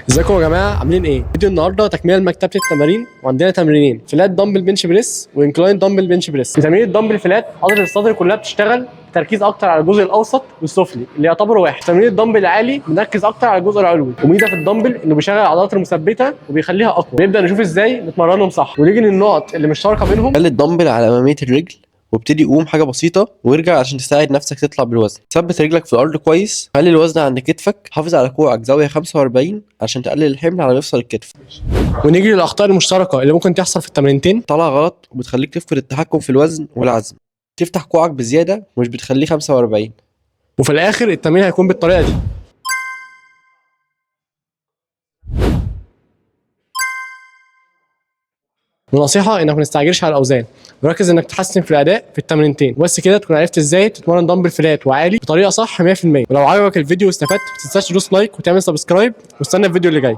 ازيكم يا جماعة، عاملين ايه؟ فيديو النهارده تكمله لمكتبه التمارين، وعندنا تمرينين flat dumbbell bench press و incline dumbbell bench press. في تمرين ال dumbbell flat عضلة الصدر كلها بتشتغل تركيز اكتر على الجزء الاوسط والسفلي اللي يعتبروا واحد. تمرين الدمبل العالي بنركز اكتر على الجزء العلوي، وميزه في الدمبل انه بيشغل العضلات المثبتة وبيخليها اقوى. نبدا نشوف ازاي نتمرنهم صح ونيجي للنقط اللي مشتركة بينهم. خلي الدمبل على امامية الرجل وابتدي قوم حاجة بسيطة وارجع عشان تساعد نفسك تطلع بالوزن. ثبت رجلك في الارض كويس، خلي الوزن عند كتفك، حافظ على كوعك زاوية 45 عشان تقلل الحمل على مفصل الكتف. ونيجي للاخطاء المشتركة اللي ممكن تحصل في التمرينتين. طلع غلط وبتخليك تفقد التحكم في الوزن والعزم، تفتح كوعك بزيادة ومش بتخليه 45. وفي الاخر التمرين هيكون بالطريقة دي. ونصيحة انك ما تستعجلش على الاوزان، وركز انك تحسن في الاداء في التمرينتين وبس. كده تكون عرفت ازاي تتمرن dumbbell flat وعالي بطريقة صح 100%. ولو عجبك الفيديو واستفدت ما تنساش تدوس like وتعمل subscribe، واستنى الفيديو اللي جاي.